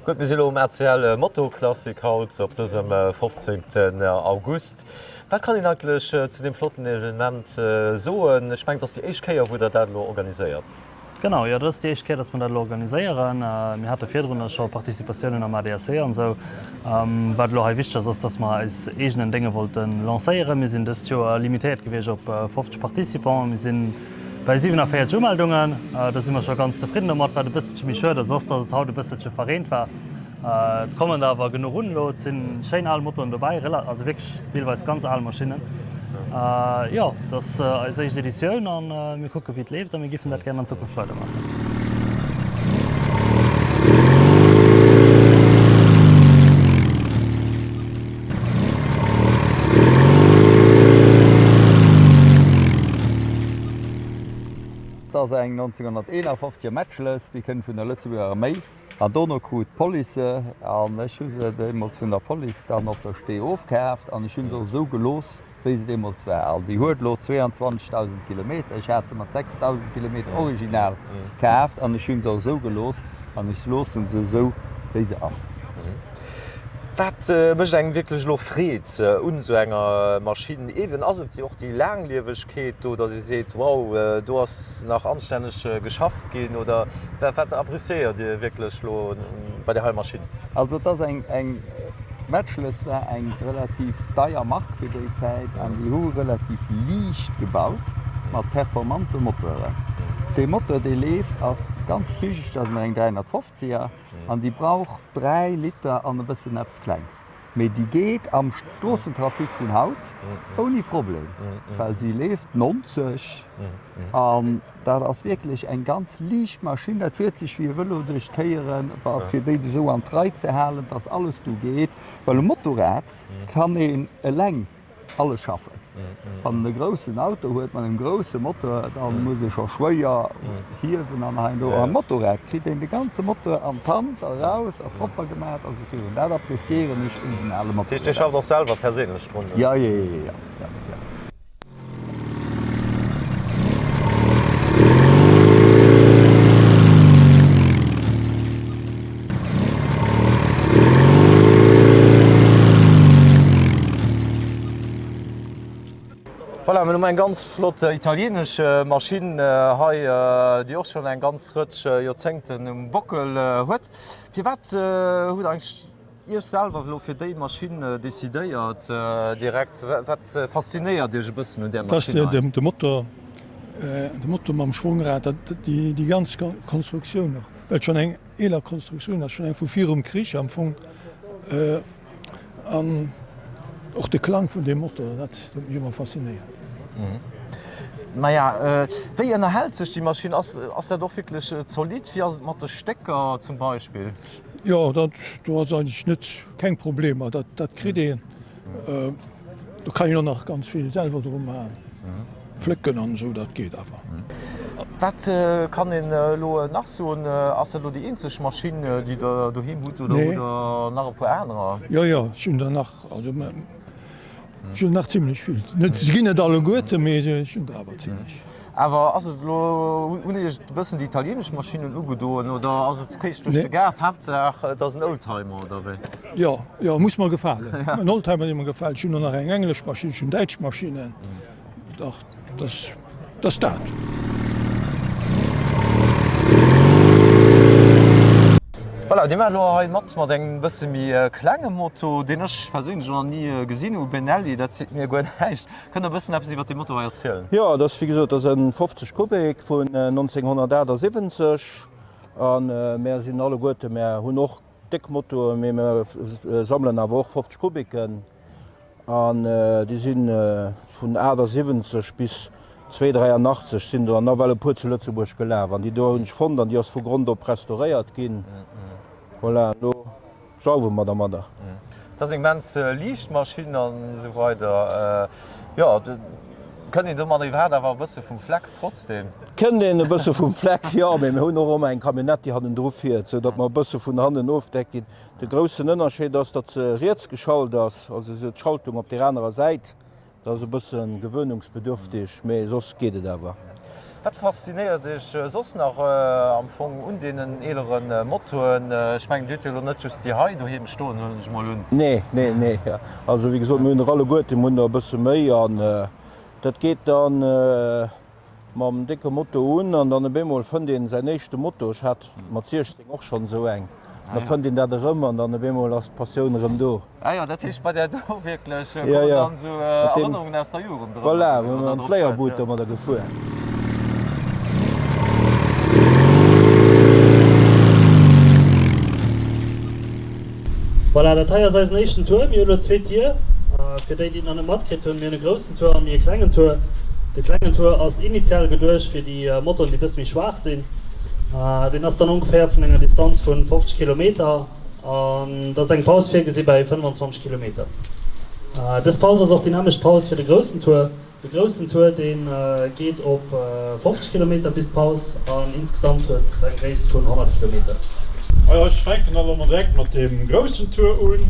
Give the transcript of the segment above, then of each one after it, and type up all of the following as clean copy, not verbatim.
Gutt, mir si lo um ACL Moto Classic haut op dësem 15 August. Wat kann een eigentlech zu deem flotten Evenement soen? Ech mengen, et ass déi éischt Kéier, wou Der dat elo organiséiert. Genau, jo, dat ass déi éischt Kéier, datt mer dat elo organiséieren. Mir hate virdrun scho Participatiounen am ADAC an esou. Wat elo hei wichteg ass, ass, datt mer eis eegenen Dénge wollte lancéieren. Mir sinn dëst Joer limitéiert gewiescht op 50 Participants. Mir sinn Bei 47 Umeldungen, do si mer scho ganz zefridden domat. Wat e bësselche méi schued ass, ass, dass et haut e bësselche verreent war. Et kommen der awer genuch un elo. Et si schéin al Motoen dobäi, also wierklech deelweis ganz al Maschinnen. Jo, et ass eis éischt Editioun a mir kucke wéi et leeft a mir giffen dat gären an Zukunft weidermaachen. Et ass eng 1951 er Matchless, déi kënnt vun der Lëtzebuerger Arméi an dono krut d'Police se an ech hu se deemools vun der Police dann op der Stee ofkaaft an ech hu se och esou gelooss wéi se deemools war. An déi huet elo 22.000 Kilometer, ech hat se mat 6.000 Kilometer original kaaft an ech hu se och esou gelooss an ech loosse se esou wéi se ass. Wat mécht engem wierklech elo Freed un esou enger Maschinn? Eben ass et och déi Laangliewegkeet do, datt ee seet, wow, do ass nach anstänneg geschafft ginn? Oder wat appreciéiert Dir wierklech elo bei där hei Maschinn? Also et ass eng, eng Matchless war eng relativ deier Mark fir déi Zäit an déi hu relativ liicht gebaut mat performante Moteuren. Dee Moteur dee leeft ass ganz zügeg, dat ass eng 350er. An déi brauch 3 Liter an e bëssen eppes Klengs. Mee déi geet am Stroossentrafic vun haut ouni Problem, well si leeft 90 an dat ass wierklech eng ganz liicht Maschinn. Dat fiert sech wéi e Vëlo duerch d'Kéieren, wa fir déi esou an d'Rei ze halen, dass alles do geet. Well um Motorrad kann een eleng alles schaffen. Wann en e groussen Auto huet mat engem grousse Moteur, da muss e scho schwéier hiewen an hei an do. Am Motorrad kritt een de ganze Moteur an d'Hand a raus a propper gemaach a sou virun. Dat appreciéieren ech un den ale Dat heescht, Dir schafft och selwer perséinlech drun? Jo, jo, jo, jo, jo. Voilà, mir hunn eng ganz flott italienesch Maschinn hei, déi och schonn eng ganz Rëtsch Joerzéngten um Bockel huet. Firwat hutt Der eigentlech Iech selwer elo fir déi Maschinn decidéiert direkt? Wat faszinéiert Iech e bëssen un där Maschinn hei? De Motor, de Motor mam Schwongrad, déi ganz Konstruktioun och, well et schonn eng eeler Konstruktioun ass, schonn eng vu virum Krich am Fong. An och de Klang vun deem Motor, dat huet mech ëmmer faszinéiert. Maja, wéi ënnerhält sech déi Maschinn? Ass dat och wierklech zolidd? Wéi ass et mat de Stécker zum Beispill? Jo, dat do ass eigentlech net, keng Problemer, dat dat kritt een. Do kann een och nach ganz vill selwer dru man, flécken an esou, dat geet awer. Wat kann een elo nach soen? Ass dat elo déi eenzeg Maschinn, déi Der doheem hutt oder hutt Der nach e puer anerer? Jo, jo, ech hunn der nach, also ech hunn nach zimlech vill. Net, se ginn net alleguerte, mee ech hunn der awer zimlech. Awer ass et elo, hunn Iech e bëssen déi italienesch Maschinnen ugedoen oder ass et queesch duerch de Gaart, Haaptsaach et ass en Oldtimer oder wéi? Jo, jo, muss mer gefalen. En Oldtimer dee mer gefält. Ech hunn och nach eng englesch Maschinn, ech hunn däitsch Maschinnen. Dach, dat ass dat. Voilà, dir maacht elo hei mat mat engem bësse méi klenge Moto, deen ech perséinlech och nach ni gesinn hu, Benelli, dat seet mir guer näischt. Kënnt Der e bëssen eppes iwwer dee Moto hei erzielen? Jo, et ass wéi gesot, et ass e 50 Kubik vun 1978 a mär sinn alleguerte, mär hunn och déck Motoen, mee mir sammelen awer och 50 Kubiken an déi si vun 78 bis 283 sinn der nawell e puer zu Lëtzebuerg gelaf an déi do hunn ech fonnt an déi ass vu Grond op restauréiert ginn. Voilà, elo. Jauwe mer dermadder. Dat ass eng immens liicht Maschinn an esou weider. Jo, kënnt een domadder iwwerhaapt awer e bësse vum Fleck trotzdem? Kënnt een e bësse vum Fleck, jo, mee mir hunn och ëmmer eng Camionnette, déi hannendru fiert, sou datt mer e bësse vun hannen ofgedeckt ginn. De groussen Ënnerscheed ass, datt se riets geschalt ass, also se huet d'Schaltung op där anerer Säit. Dat ass e bësse gewöhnungsbedürftig, mee soss geet et awer. Wat faszinéiert Iech soss nach am Fong un deenen eelere Motoen? Ech mengen, Dir hutt jo elo net just déi hei doheem stoen, huelen ech emol un. Nee, nee, nee. Also wéi gesot, mir hunn der alleguerten, mir hunn der e bësse méi an dat geet dann mam décke Moto un an dann op eemol fënnt een säin éischte Moto. Ech hat mat 16 och schonn esou eng. Da fënnt een dat erëm an dann op eemol ass d'Passioun erëm do. Ah jo, dat heescht bei där do wierklech kommen dann esou Erënnerungen aus der Jugend erëm. Voilà, mir hunn an d'Léierboot domadder gefuer. Voilà, dat hei ass eisen éischten Tour. Mir hu lo zwee Tier. Fir déi, déi et nach net matkritt hunn, mir hunn e groussen Tour a mir e klengen Tour. De klengen Tour ass initial geduecht fir déi Motoren, déi e bësse méi schwaach sinn. Deen ass dann ongeféier vun enger Distanz vu 50 Kilometer an et ass eng Paus virgesi bei 25 Kilometer. Dës Paus ass och déi nämmlecht Paus fir de groussen Tour. De groussen Tour dee geet op 50 Kilometer bis d'Paus an insgesamt huet eng Gréisst vun 100 Kilometer. Majo ech fänken elo mol direkt mat deem groussen Tour un.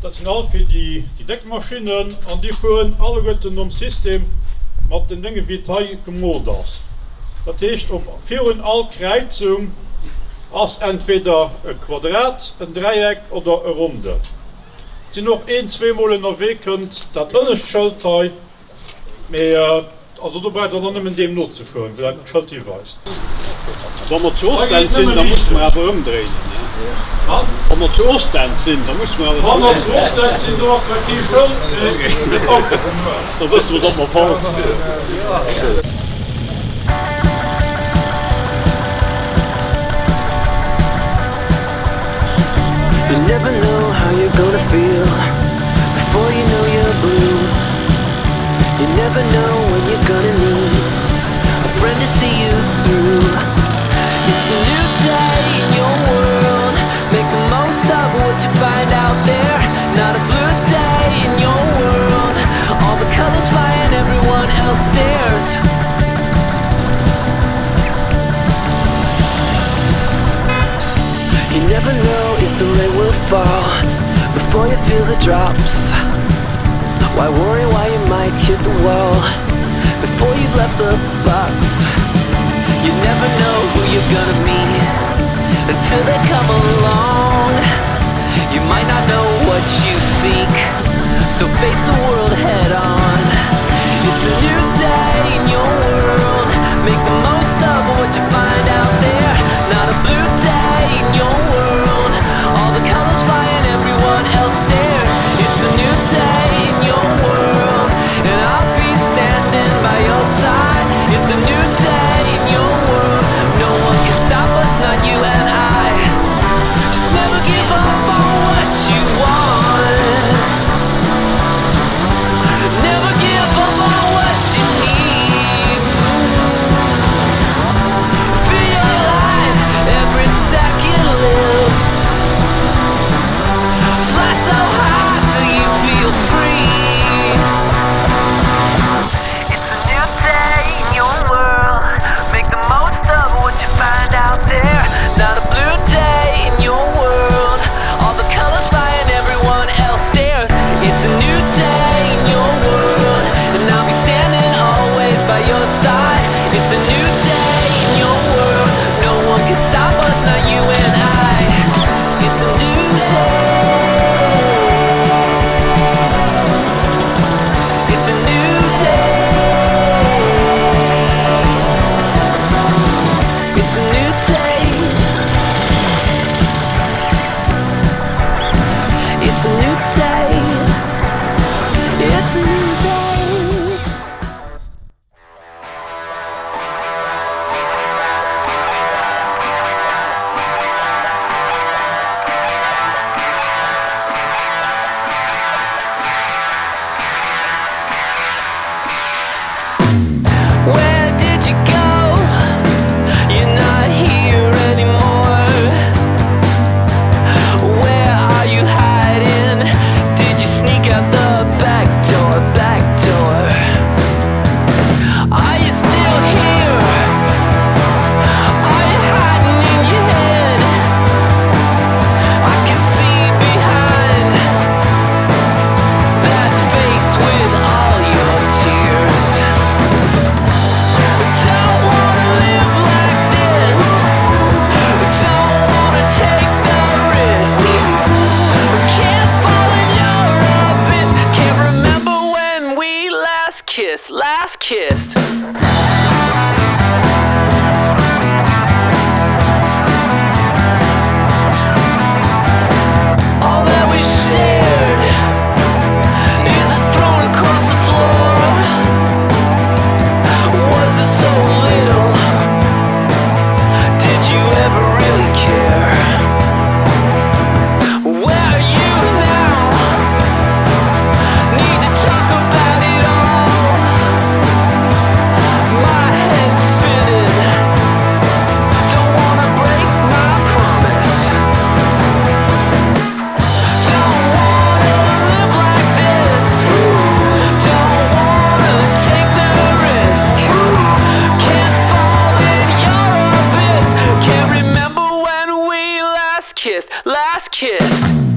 Dat sinn all fir déi déck Maschinnen an déi fueren alleguerten nom System mat den Dénge wéi et hei gemoolt ass. Dat heescht op virun all Kräizung ass entweder e Quadrat, en Dräieck oder e Rondel. Sinn och een, zweemol ënnerwee, kënnt dat ënnescht Schëld hei, mee also do braucht der dann nëmmen deem nozefueren, wou dat Schëld hiweist. Wa mer zu Ostend sinn, da musse mer awer ëmdréinen, ne? Wa mer zu Ostend sinn, da musse mer awer. Wa mer zu Ostend sinn, do ass zwar kee Schëld, mee fir d'Autoen. Da wësse mer, datt mer falsch sinn. You never know how you're gonna feel before you know you're blue. You never know when you're gonna need a friend to see you through. It's a new day in your world. Make the most of what you find out there. Not a blue day in your world. All the colors fly and everyone else stares. You never know if the rain will fall before you feel the drops. Why worry why you might hit the wall before you've left the box? You never know who you're gonna meet until they come along. You might not know what you seek, so face the world head on. It's a new day in your world. Make the most of what you find out there. Not a blue day in your world. All the colors fly and everyone else stares. It's a new day in your world, and I'll be standing by your side. It's a new day in your world. No one can stop us, not you and I. Just never give up on what you want. Never give up on what you need. kissed, last kissed.